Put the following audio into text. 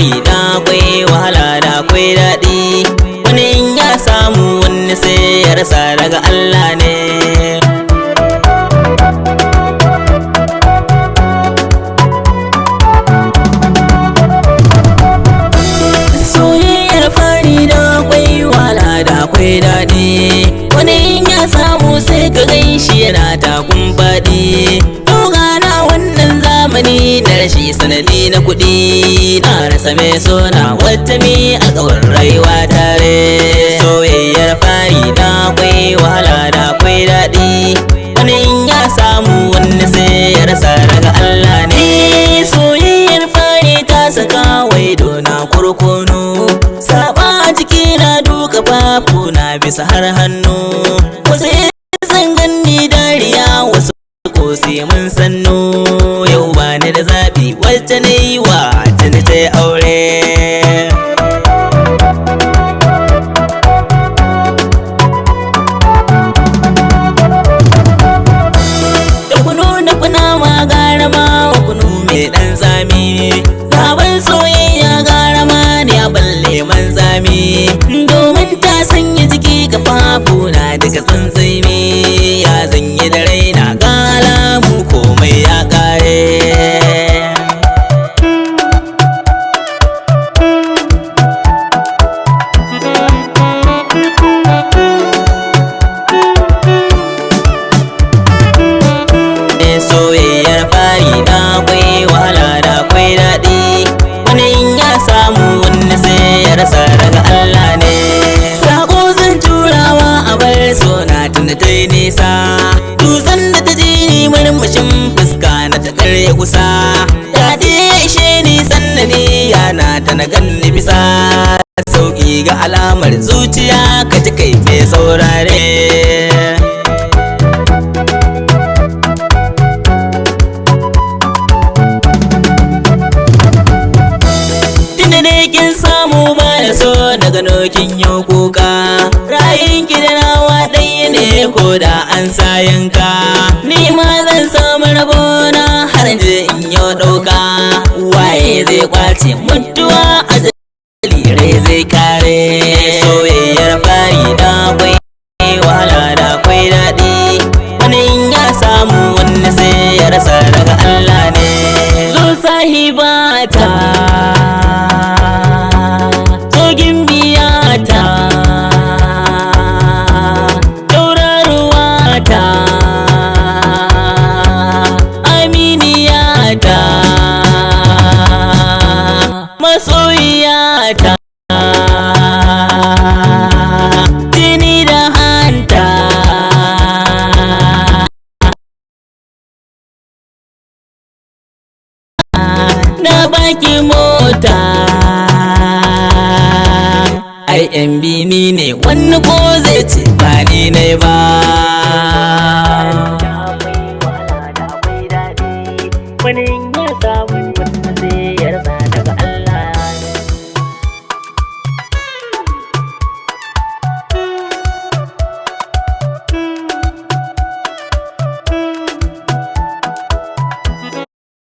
Fari da akwai wahala da akwai daɗi, wani in ya samu wani sai ya rasa, daga Allah ne. Soyayyar fari da akwai wahala da akwai daɗi, wani in ya samu sai ka gan shi yana takun faɗi. Na wannan zamani na rashi sanadi na kuɗi, na rasa mai sona wata mi alƙawar rayuwa tare. Soyayyar fari da akwai wahala da akwai daɗi, wani in ya samu wani sai ya rasa, daga Allah ne. Soyayyar fari ta saka waido na kurkunu, saba a jiki na duka fafu na bisa har hannu. Wasu sun ganni dariya, wasu ko sai mun sannu. Yau ba ni da zaɓi, wacce na yi wa tuni ta aure. Da kunu na kuna ma gara ma wa kunu mai ɗan tsami, sabon soyayya gara ma ne a balle man tsami. Domin ta sanya jiki kafafu na daga tsantsami, ya zanyi da raina ga alamu komai ya kare. Soyayyar fari da akwai wahala da akwai daɗi, wani in ya samu wani sai ya rasa, daga Allah ne. Sako zan turawa a bar sona tunda ta yi nisa, dusan da ta ji ni murmushin fuska na ta karya kusa. Daɗi ya ishe ni sannani yana ta na ganni bisa sauƙi ga alamar zuciya, ka ji kai mai saurare. Tunda ne kin samu ba da so na gano kin yi kuka, ra'ayin ki da nawa ɗaya ne ko da an sa yanka. Ni ma zan samu rabona har je in yi ɗauka, waye zai kwace mutuwa a rai zai kare. Soyayyar fari da akwai wahala da akwai daɗi, wani in ya samu wani sai ya rasa, daga Allah ne. Zo sahibata, zo gimbiyata, tauraruwata, aminiyata, masoyiyata, jini da hanta. Na baki mota IMB, ni ne wani ko zai ce ba ni ne ba.